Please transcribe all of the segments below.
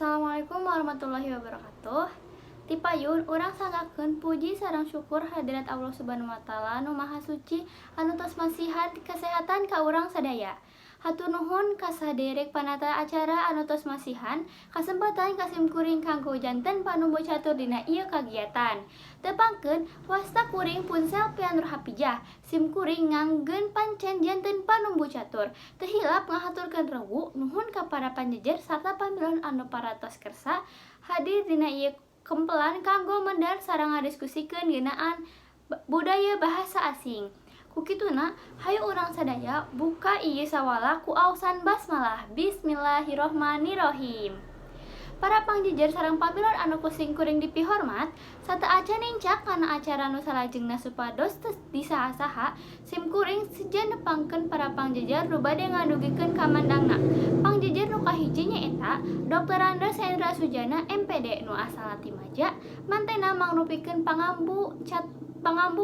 Assalamualaikum warahmatullahi wabarakatuh. Tipayun urang sanggakeun puji sareng syukur hadirat Allah Subhanahu wa Taala nu Maha Suci anu tos masihan kesehatan ka urang sadaya. Hatur nuhun ka saderek panata acara anu tos masihan kasempatan ka simkuring kanggo janten panumbu catur dina ieu kagiatan. Tepangkeun, wasta kuring Pun Selvian Nur Hapijah. Sim kuring nganggeun pancen janten panumbu catur. Teu hilap ngahaturkeun rewu nuhun ka para panjejer sarta pamilon anu parantos kersa hadir dina ieu kempelan kanggo mendar sareng ngadiskusikeun ngeunaan budaya bahasa asing. Ku kituna, hayu urang sadaya buka ieu sawala ku aosan basmalah. Bismillahirrohmanirrohim. Para pangjejer sareng pamilon anu ku simkuring dipihormat, sateuacan nincak kana acara nu salajengna supados teu disaha-saha, sim kuring sejen nepangkeun para pangjejer nu bade ngadugikeun kamandangna. Pangjejer nu kahiji nyaeta Drs. Hendra Sujana, M.Pd, nu asalna ti Maja, mantena mangrupikeun pangampu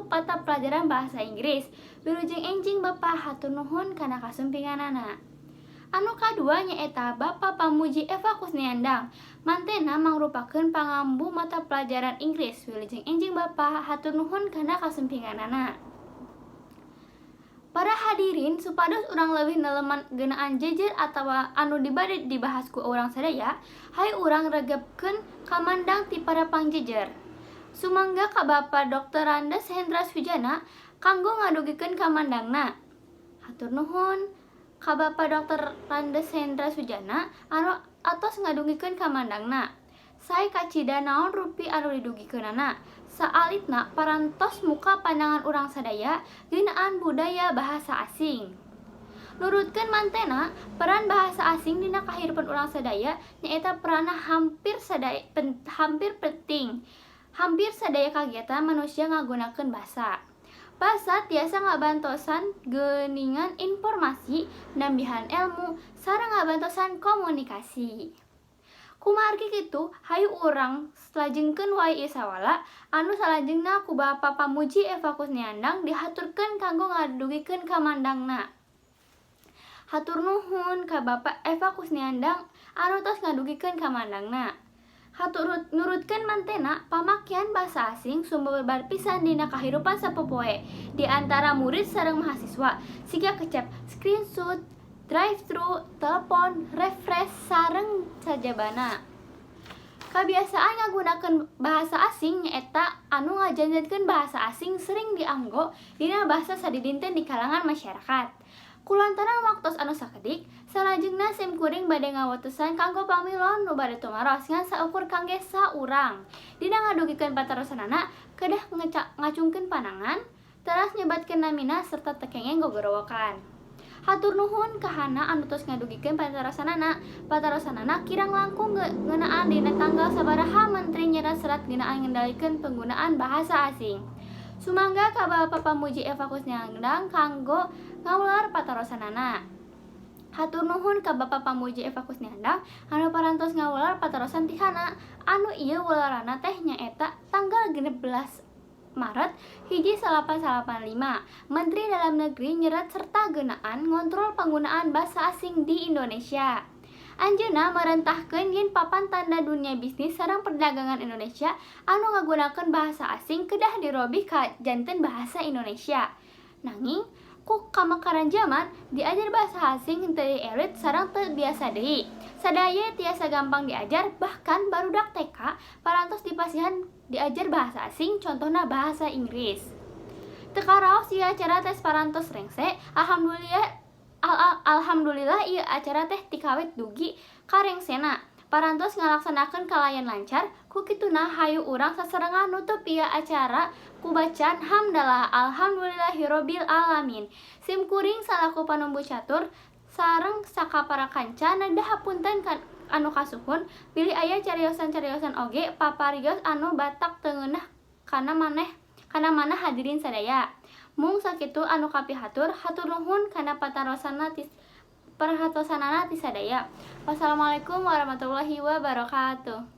mata pelajaran Bahasa Inggris. Wilujeng enjing, Bapak, hatur nuhun kana kasumpinganana. Anu kadua nyaeta Bapak Pamuji Eva Kusniandang, mantena mangrupakeun pangampu mata pelajaran Inggris. Wilujeng enjing, Bapak, hatur nuhun kana kasumpinganana. Para hadirin, supados urang leuwih neleman ngeunaan jejer atawa anu dibade dibahas ku urang sadaya, hayu urang regepkeun kamandang ti para pangjejer. Sumangga ka Bapak Drs. Hendra Sujana kanggo ngadugikeun kamandangna. Hatur nuhun ka Bapak Drs. Hendra Sujana anu atos ngadugikeun kamandangna. Sae kacida naon rupi anu didugikeunana. Saalitna parantos muka pandangan urang sadaya ngeunaan budaya bahasa asing. Nurutkeun mantena, peran bahasa asing dina kahirupan urang sadaya nyaeta peranna hampir penting. Hampir sadaya kagiatan manusia ngagunakeun basa. Basa tiasa ngabantosan geuningan informasi, nambihan elmu, sareng ngabantosan komunikasi. Kumargi kitu, hayu urang lajengkeun wae ieu sawala anu salajengna ku Bapak Pamuji Eva Kusniandang dihaturkeun kanggo ngadugikeun kamandangna. Hatur nuhun ka Bapak Eva Kusniandang anu tos ngadugikeun kamandangna. Hatur nurutkeun mantena, pamakean basa asing sumebar pisan dina kahirupan sapopoe di antara murid sareng mahasiswa, siga kecap screenshot, drive-thru, telepon, refresh, sareng sajabana. Kabiasaan ngagunakeun bahasa asing nyaeta anu ngajantenkeun bahasa asing sering dianggo dina basa sadidinten di kalangan masyarakat. Kulantaran waktos anu sakedik, salajengna sim kuring bade ngawatesan kanggo pamilon nu bade tumaros ngan saukur kangge saurang. Dina ngadugikeun patarosanana kedah ngacungkeun panangan, teras nyebatkeun namina serta teu kenging gogorowokan. Hatur nuhun ka Hana anu tos ngadugikeun patarosanana. Patarosanana kirang langkung ngeunaan dina tanggal sabaraha menteri nyerat serat ngeunaan ngendalikeun penggunaan bahasa asing. Sumangga ka Bapak Pamuji Eva Kusniandang kanggo ngawular patarosanana. Hatur nuhun ka Bapak Pamuji Eva Kusniandang anu parantos ngawular patarosan ti Hana. Anu ieu wularana teh nyaeta tanggal 16 Maret 1985, Menteri Dalam Negeri nyerat serta ngeunaan ngontrol panggunaan basa asing di Indonesia. Anjeunna marentahkeun yen papan tanda dunia bisnis sareng perdagangan Indonesia anu ngagunakeun bahasa asing kedah dirobih ka janten bahasa Indonesia. Nanging, ku kamekaran jaman, diajar bahasa asing henteu elit sareng teu biasa deui. Sadaya tiasa gampang diajar, bahkan barudak TK parantos dipasihan diajar bahasa asing, contohna bahasa Inggris. Teu karaos ieu acara tes parantos rengse, alhamdulillah ieu acara teh tikawit dugi ka rengsena parantos ngalaksanakeun kalayan lancar. Ku kituna, hayu urang sasarengan nutup ieu acara ku bacaan hamdalah, alhamdulillahirabbil alamin. Sim kuring salaku panumbu catur sareng sakapara kanca nedah hapunten anu kasuhun bilih aya cariosan-cariosan oge paparios anu batak teu ngeunah kana maneh kana manah hadirin sadaya. Mung sakitu anu kapihatur, hatur nuhun kana perhatosanana ti sadaya. Wassalamualaikum warahmatullahi wabarakatuh.